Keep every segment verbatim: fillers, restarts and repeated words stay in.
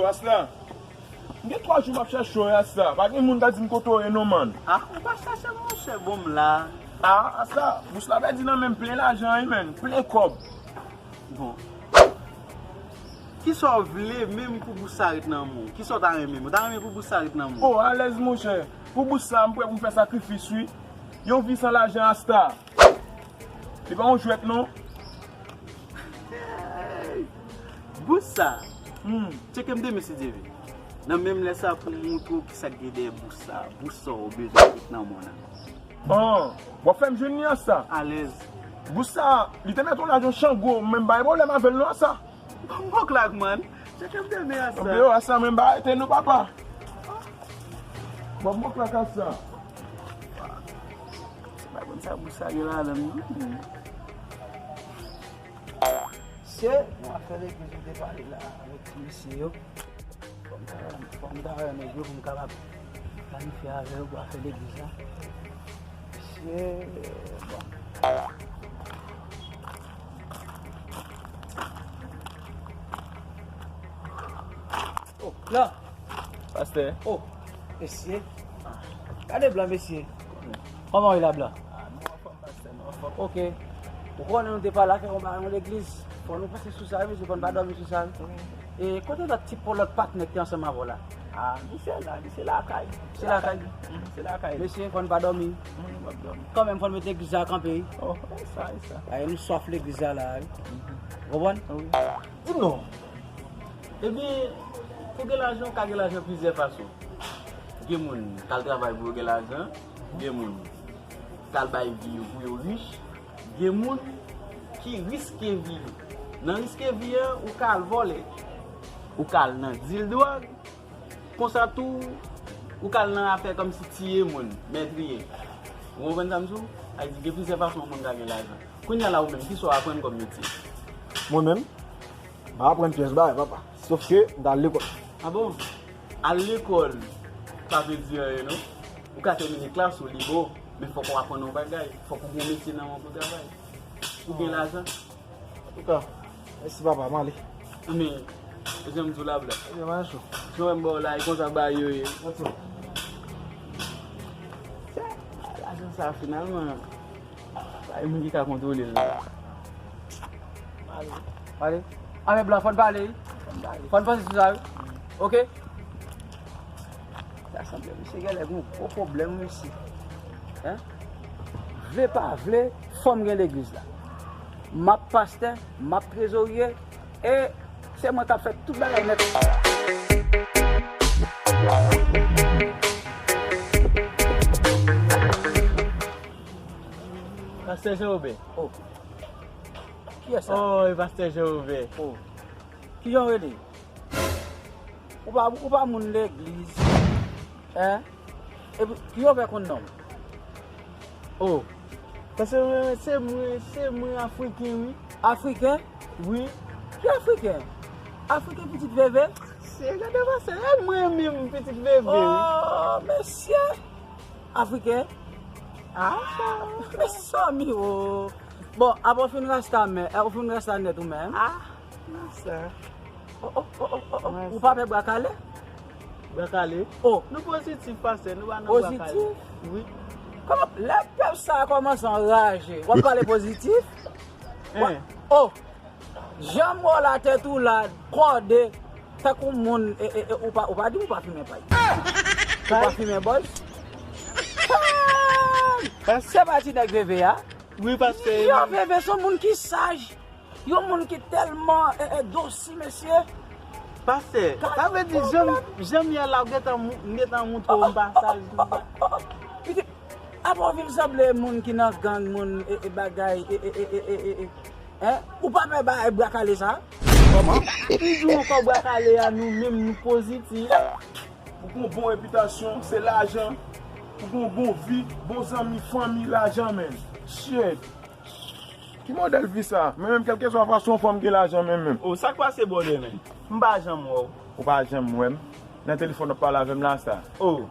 Rasta, m gen twa jou m ap chèche w, Rasta. Pa gen moun ka di m kote w ye non, man. Ah, ou pa chache m, monchè, bon, m la. Ah, Rasta, bous la pèdi nan men m, plen lajan, wi, men, plen kòb. Bon. Kisa w vle menm pou bous sa ret nan men w? Kisa w ta renmen? Ou ta renmen pou bous sa ret nan men w? Oh, alèz, monchè. Pou bous sa, m prè pou m fè sakrifis, wi. Yon vi san lajan, Rasta. Li pa yon jwèt, non. Bous sa. Hmm. Tcheke m demen si Dye vle. Nan menm lè sa pou m montre w kisa k gen dèyè bous sa. Bous sa w bezwen tout nan mòn nan. An, w ap fè m jwenn li, Rasta. Alèz. Bous sa, li te mèt yon lajan chango, men m pa gen pwoblèm avè l non, Rasta. Bon, bon klak, man. Tcheke m demen, Rasta. Anben, Rasta, men m pa rete non, papa. Bon, bon klak, Rasta. Se pa konn sa bous sa gen ladan l, non. Se yon afè legliz ou te pale la avèk ti mesye yo. Fò m ta, fò m ta wè nèg yo pou m kapab planifye avè yo pou afè legliz la. Se, bon. Oh, la. Pastè. Oh, mesye. Gade blan, mesye. Kòman w ye la, blan? Ah, nou anfòm, pastè, nou anfòm. Ok. Ou konnen nou te pale afè yon bagay yon legliz. Fò nou pase sou sa, wi, mesye, fò n pa dòmi sou sa, wi. Wi. E kote lòt ti pòlòt patnè ki te ansanm avè w la? Ah, misye la, misye lakay. Misye lakay? Mm, misye lakay. Mesye, fò n pa dòmi. Mm, nou p ap dòmi. Kanmenm, fò n mete legliz la kanpe, wi. Oh, e sa, e sa. Ay, nou swaf legliz la, la, wi. Mhm. Ou konprann? Wi. Di m non. Ebyen, pou gen lajan, ou ka gen lajan plizyè fason. Gen moun k al travay pou yo gen lajan, gen moun k al bay vi yo pou yo rich, gen moun ki riske vi yo. Nan riske vi an, ou ka al vòlè, ou ka al nan dil dwòg, konsa tou, ou ka al nan afè kòmsi tiye moun, mètriye. Ou konprann sa m di w? Sa vle di, gen plizyè fason yon moun ka gen lajan. Kounye a la, ou menm, kisa w aprann kòm metye? Mwen menm, m pa aprann pyès bagay, papa. Sòf ke m t al lekòl. Ah bon? Al lekòl pa vle di anyen, non. Ou ka tèmine klas ou, li bon, men fòk ou aprann yon bagay. Fòk ou gen metye nan men w pou travay. Ou gen lajan. Antouka, mèsi, papa, m ale. Men, e jan m di w la, blan. Ebyen, m al cho. Jan w wè m ba w la, e konsa bagay yo ye. Antouka. Lajan sa, finalman. Pa gen moun ki ka kontwole l non. Ale. Ale. A, men blan, fò n pale, wi. Fò n pale. Fò n panse sou sa, wi. Ok? Sa sanble misye genlè gen yon gwo pwoblèm, mesye. Hein? Vle pa vle, fò m gen legliz la. M ap pastè, m ap trezorye, e se mwen k ap fè tout bagay nèt. Pastè Jewoben. Oh. Kiyès sa? Oh, e pastè Jewoben. Oh. Kijan w rele? Ou pa, ou pa moun legliz. Hein? Epi, kijan w fè konn non m? Oh. Pastè, se mwen, se mwen, se mwen Afriken, wi. Afriken? Wi. Ki Afriken? Afriken pitit veve? Se, gade pastè, e mwen menm pitit veve, wi. Oh, mesye! Afriken? Ah, sa. Mezanmi, oh. Bon, apa w fin rasta men, eh, ou fin rasta nèt ou menm? Ah, non, sa. Oh, oh, oh, oh, oh, oh. Ou pa pè bwa kale? Bwa kale? Oh. Nou pozitif, pastè, nou pa nan bwa kale. Pozitif? Wi. Kòman, lè pèp sa a kòmanse anraje, w ap pale pozitif? Hein. Oh. Jan m wè w la, tèt ou la, kòde, tankou moun, e, e, e, ou pa, ou pa di m ou pa fimen pay. Ou pa fimen bòz. Pastè. Se pa ti nèg veve a. Wi, pastè. Yo, veve se yon moun ki saj. Yon moun ki tèlman, e, e, dosi, mesye. Pastè, sa vle di, jan m, jan m ye la, ou gentan mou-, m gentan moutre w m pa saj konsa. Pitit, apa w vin sanble moun ki nan gang, moun, e, e, bagay, e, e, Hein? Ou pa pè ba bwa kale sa? Kòman? Li di w ankò bwa kale a, nou menm nou pozitif. Pou gen yon bon repitasyon, se lajan. Pou gen yon bon vi, bon zanmi, fanmi, lajan menm. Shit. Ki modèl vi sa? Men menm kèlkeswa fason fò m gen lajan menm menm. Oh, sa k pase brother menm? M pa janm wè w. Ou pa janm wè m? Nan telefòn w ap pale avè m la sa. Oh.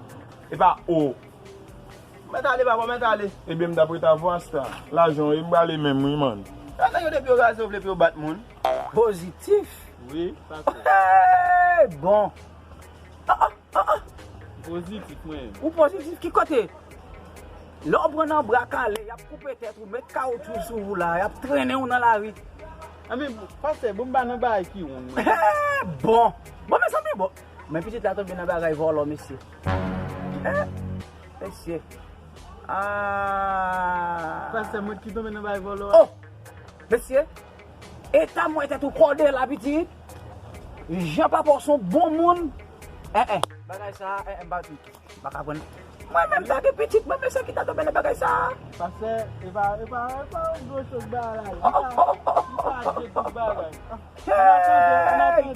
E pa oh. Mèt ale, papa, mèt ale. Ebyen, m t ap ret avè w asta. Lajan w ye, m prale menm, wi, man. Gade nèg yo, depi yo raze, yo vle pou yo bat moun. Pozitif. Wi, pastè. Hey, bon. Pozitif, mwen. Ou pozitif ki kote? Lè w pran nan bra kale, y ap koupe tèt ou, met kawotchou sou ou la, y ap trennen w nan lari. Anben, pastè, bon, m pa nan bagay ki wrong, mwen. Hey, bon. Bon, mezanmi, bon. Men pitit la tonbe nan bagay vòlò, mesye. Eh, mesye. Ah. Pastè, mwen ki tonbe nan bagay vòlò a. Oh, mesye. Eta mwen tèt ou kòde la, pitit. Jan papa w se yon bon moun. Eh, eh. Bagay sa, eh, eh, m pa, m pa ka pran. Mwen menm ta gen pitit, mwen mesye ki ta tonbe nan bagay sa. Pastè, e pa, e pa, e pa yon gwo chòk bagay la. E pa, e pa gen tout bagay. Hey!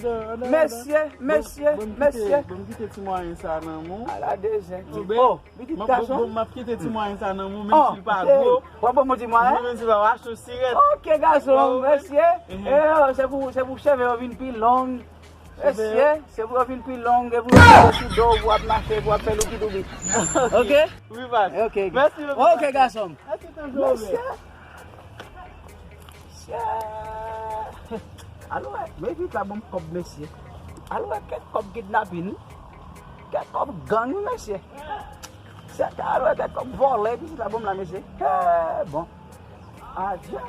Mesye, mesye, mesye. Bon, m kite ti mwayen sa nan men w. Ala de zen. Oben, Oh, pitit gason. M ap kite ti mwayen sa nan men w, menm si l pa gwo. W ap ban m ti mwayen? Mwen menm si pa w achte yon sirèt. Ok, gason, Bon, mesye. mhm. Eh, se pou, se pou cheve yo vin pi long. Mesye, se pou yo vin pi long, e pou yo sou do, pou ap mache, pou ap fè loukidoubi. Ok? Wi, pastè. Ok. Mèsi, Ok, gason. Mèsi, tonton. Mesye. Mesye. Alò, men pitit la ban m kòb, mesye. Alò, kèk kòb kidnapin. Kèk kòb gang, mesye. Se ta alò, kèk kòb vòlè, pitit la ban m la, mesye. Eh, bon. Adye.